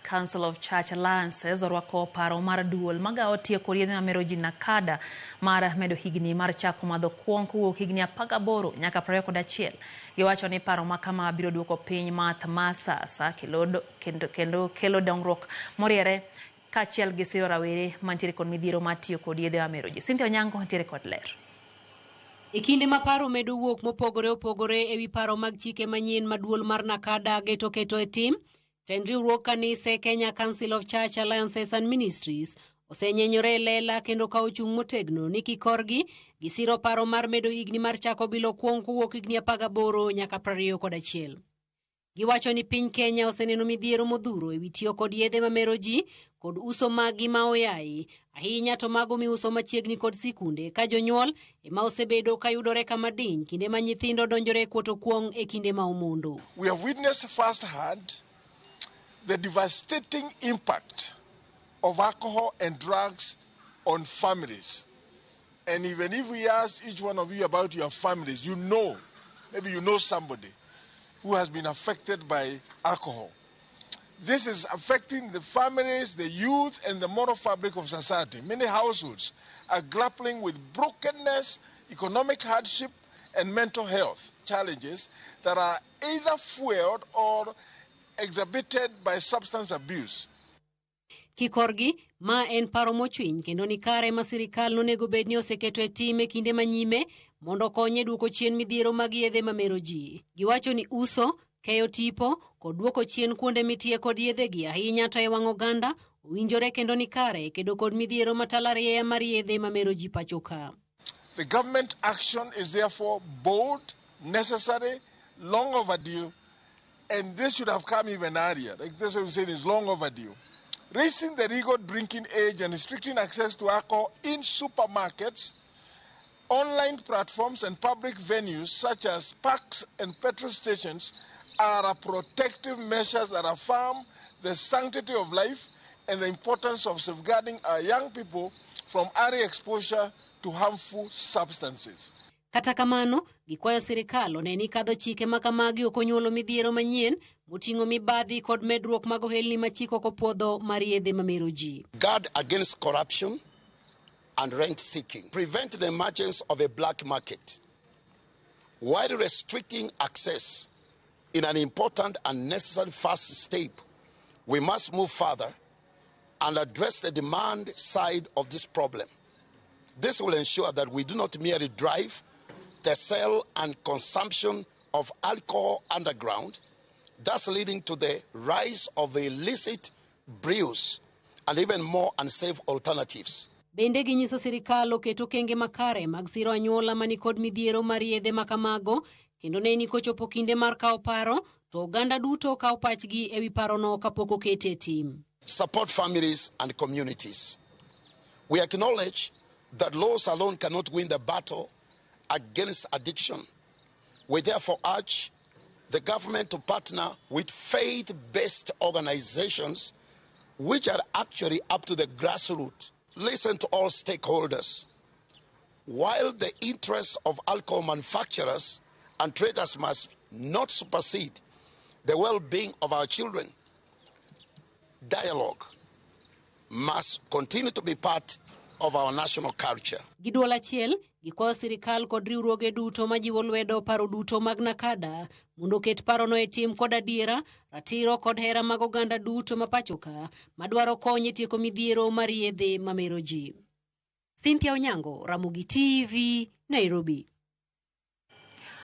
Council of Church Alliances orwako paro mar duol magawo tieko yedhe mamero ji NACADA mar medo higni mar chako madho kuong kowuok higni 18 nyaka 21. Giwacho ni paro ma kama biro duoko piny math ma sasa kendo, kendo, kendo kelo dongruok moriere kaachiel gi siro rawere mantiere kod midhiero mar tiyo kod yedhe mamero ji. Cynthia Onyango nitiere kod ler. E kinde ma paro medo wuok mopogore opogore e wi paro mag chike manyien ma duol mar NACADA geto keto e tim, tend riwruog kanise Kenya Council of Church Alliances and Ministries osenyenyore e lela kendo kawo chung' motegno ni kikorgi gisiro paro mar medo higni mar chako bilo kuong kowuok higni 18 nyaka 21. Giwacho ni piny Kenya oseneno midhiero modhuro e wi tiyo kod yedhe mamero ji kod uso maggi ma oyayi, ahinya to mago miuso machiegni kod sikunde ka jonyuol ema osebedo ka yudore kama diny kinde ma nyithindo donjore e kuoto kuong' e kinde ma omondo. We have witnessed firsthand the devastating impact of alcohol and drugs on families. And even if we ask each one of you about your families, you know, maybe you know somebody who has been affected by alcohol. This is affecting the families, the youth, and the moral fabric of society. Many households are grappling with brokenness, economic hardship, and mental health challenges that are either fueled or exacerbated by substance abuse. Kikorgi, ma en paro mochwiny kendo ni kare ma sirikal nonego bed ni oseketo e tim e kinde manyime mondo okony e duoko chien midhiero mag yedhe mamero ji. Giwacho ni uso, keyo tipo kod duoko chien kuonde mitiye kod yedhegi ahinya to e wang' oganda owinjore kendo ni kare kedo kod midhiero matalariaya mar yedhe mamero ji pacho ka. The government action is therefore bold, necessary, long overdue, and this should have come even earlier. Like this, what we're saying is long overdue. Raising the legal drinking age and restricting access to alcohol in supermarkets, online platforms, and public venues such as parks and petrol stations are a protective measures that affirm the sanctity of life and the importance of safeguarding our young people from early exposure to harmful substances. Kata kamano, gikwayo sirikal one ni kadho chike ma kamagi ok onyuolo midhiero manyien moting'o mibadhi kod medruok mag ohelni ma chik ok opuodho mar yedhe mamero ji. Guard against corruption and rent seeking. Prevent the emergence of a black market while restricting access in an important and necessary first step. We must move further and address the demand side of this problem. This will ensure that we do not merely drive the sale and consumption of alcohol underground, thus leading to the rise of illicit brews and even more unsafe alternatives. Bende ginyiso sirikal oket okenge makare mag siro anyuola manikod midhiero mar yedhe ma kamago kendo ne ni kochopo kinde mar kawo paro to oganda duto kawo pachgi e wi parono kapok okete e tim. Support families and communities. We acknowledge that laws alone cannot win the battle against addiction. We therefore urge the government to partner with faith based organizations which are actually up to the grassroots. Listen to all stakeholders. While the interests of alcohol manufacturers and traders must not supersede the well being of our children, dialogue must continue to be part of our national culture. Gi duol achiel, gikwayo sirikal kod riwruoge duto majiwo lwedo paro duto mag NACADA mondo oket parono e tim kod adiera, ratiro kod hera mag oganda duto ma pacho ka madwaro kony e tieko midhiero mar yedhe mamero ji. Cynthia Onyango, Ramogi TV, Nairobi.